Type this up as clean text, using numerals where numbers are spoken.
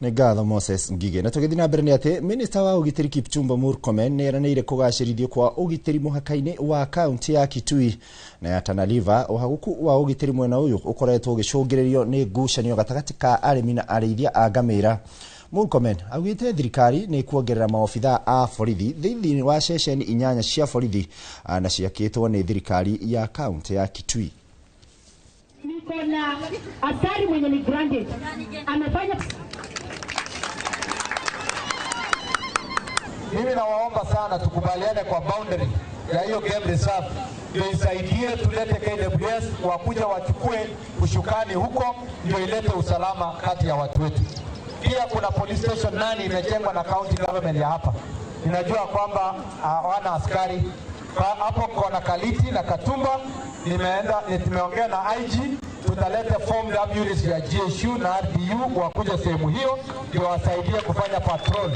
Nĩ ngatho Moses Ngige. Na tũgĩthiĩ na mbere nĩ atĩ minista wa ũgitĩri Kipchumba Murkomen nĩ eranĩire kũgacĩrithio kwa ũgitĩri mũhaka-inĩ wa kaunti ya Kitui na ya Tana River. Ũhagũku wa ũgitĩri mwena ũyũ ũkoretwo ũgĩcũngĩrĩrio nĩ ngucanio gatagatĩ ka arĩmi na arĩithia a ngamĩra. Murkomen augĩte thirikari nĩ kuongerera maobithaa a borithi thĩinĩ wa ceceni 8 cia borithi na ciakĩtwo nĩ thirikari ya kaunti ya Kitui. Niko na askari mwenye ni granted amefanya. Mimi nawaomba sana tukubaliane kwa boundary ya hiyo game reserve ndio isaidie tulete KWS wakuja wachukue ushukani huko, ndio ilete usalama kati ya watu wetu. Pia kuna police station 8 imejengwa na county government ya hapa. Ninajua kwamba hawana askari hapo, kuna Kaliti na Katumba. Nimeongea na IG, tutaleta form units ya GSU na RDU wakuja sehemu hiyo ndio wasaidie kufanya patrol.